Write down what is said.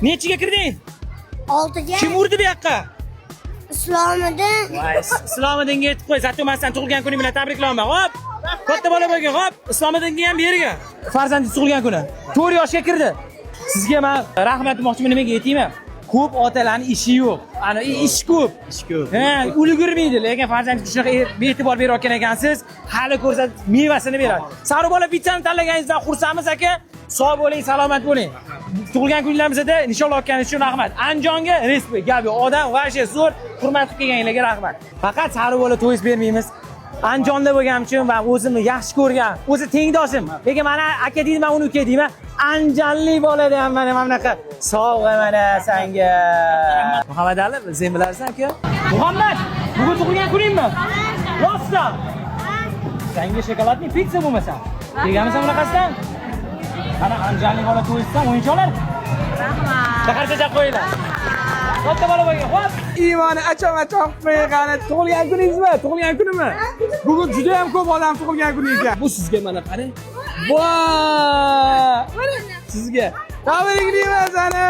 Nechiga kirding? 6ga. Kim urdi bu yoqqa? Islomiddin. Voy, Islomiddinga aytib qo'y, zato man seni tug'ilgan kuning bilan tabriklayman. Hop. Katta bola bo'lgin, hop. Islomiddinga ham bergin. Farzandingiz tug'ilgan kuni. 4 yoshga kirdi. Sizga men rahmat demoqchiman, nimaga aytaymi? Ko'p otalarning ishi yo'q. Ana ish ko'p. Ish ko'p. Ha, ulgurmaydi, lekin farzandingizga shunaqa e'tibor berayotgan ekansiz, hali ko'rsatib mevasini beradi. Sari bola pizzani tanlaganingizdan xursandmiz aka. Sog' bo'ling, salomat bo'ling. Tug'ilgan kunlarimizda nishonlayotganingiz uchun rahmat. Andijonga respekt, gap yo'q. Odam вообще zo'r, hurmat qilib kelganinglarga rahmat. Faqat sari bola to'yis bermaymiz. Andijonda bo'lganim uchun va o'zimni yaxshi ko'rgan, o'zi tengdoshim. Lekin mana aka deydi, men uni uka deyman. Andijonlik bolada ham mana bunaqa sovg'a mana sanga. Muhammad Ali, sen bilarsan aka? Muhammad, bugun tug'ilgan kuningmi? Rostdan. Senga shokoladli pitsa bo'lmasa. Yeganmisan bunaqasidan? Mana andijonlik bola to'yishsan, o'yinchoqlar. Rahmat. Qarshachaq qo'yinglar. Katta bola bo'lgin, xo'p. Iymoni achom achom qani tug'ilgan kuningizmi? Tug'ilgan kunimi? Bugun juda ham ko'p odam tug'ilgan kuni ekan. Bu sizga mana qarang. Voy! Mana sizga. Tabriklaymiz ana.